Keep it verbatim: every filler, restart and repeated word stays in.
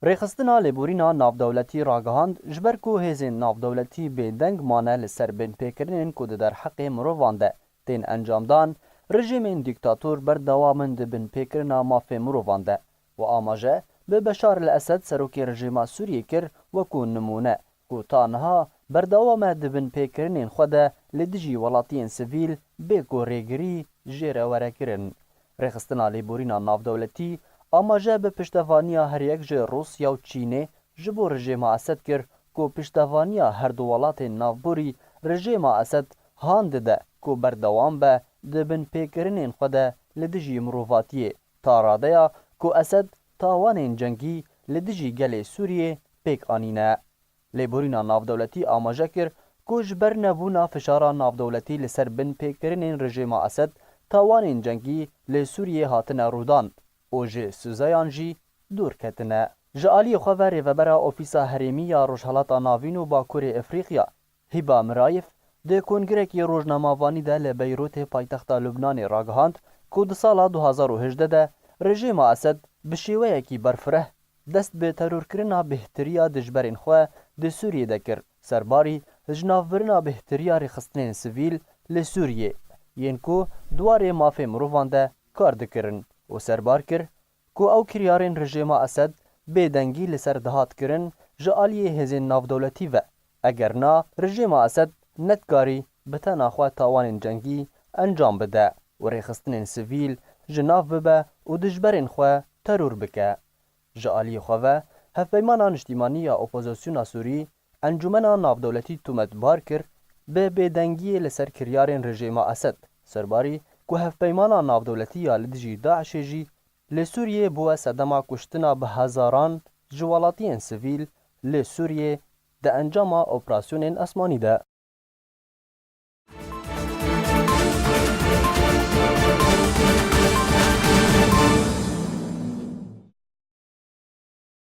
Rêxistina Lêborîna Navdewletî ragihand, ji ber ku hêzên navdewletî bêdeng mane li ser binpêkirinên ku di derheqê mirovan de tên encamdan, rejîmên dîktator berdewam in di binpêkirina mafê mirovan de û amaje bi Beşar el Esed, serokê rejîma Sûriyê, kir wekû nimûne, ku ta niha berdewam e di binpêkirinên xwe de li dijî welatiyên sivîl bê ku rêgirî jê re were kirin. Rêxistina Lêborîna Navdewletî amaje bi piştevaniya her yek ji Rûsya û Çînê ji bo rejêma Esed kir, ku piştevaniya her du welatên navborî rejêma Esed han dide ku berdewam be di binpêkirinên xwe de li dijî mirovatiyê, ta radeya ku Esed tawanên cengî li dijî gelê Sûriyê pêk anîne. Lêborîna Navdewletî amaje kir ku ji ber nebûna fişara navdewletî li ser binpêkirinên rejêma Esed, tawanên cengî li Sûriyê hatine rûdan û ji sizeyan jî dûr ketine. Ji aliyê xwe ve rêvebera Ofîsa Herêmî ya Rojhelata Navîn û Bakurê Efrîqya, Hîba Mirayif, di kongrekî rojnamevanî de li Beyrûtê, paytexta Lubnanê, ragihand ku di sala du hazar û hejdeh de rejêma Esed bi şêweyekî berfireh dest bi terorkirina bêhtiriya dijberên xwe di Sûriyê de kir, serbarî jinavbirina bêhtiriya rêxistinên sivîl li Sûriyê, yên ku di warê mafê mirovan de kar dikirin û serbar kir ku ew kiryarên rejêma Esed bêdengî li ser dihat kirin ji aliyê hêzên navdewletî ve, eger na, rejêma Esed nedikarî bi tena xwe tawanên cengî encam bide û rêxistinên sivîl ji nav bibe û dijberên xwe teror bike. Ji aliyê xwe ve, Hevpeymana Niştîmanî ya Opozisyona Sûrî Encûmena Navdewletî tometbar kir bi bêdengiyê li ser kiryarên rejêma Esed, serbarî ku Hevpeymana Navdewletî ya li dijî DAIŞê jî li Sûriyê bûye sedema kuştina bi hezaran ji welatiyên sivîl li Sûriyê di encama operasyonên esmanî de.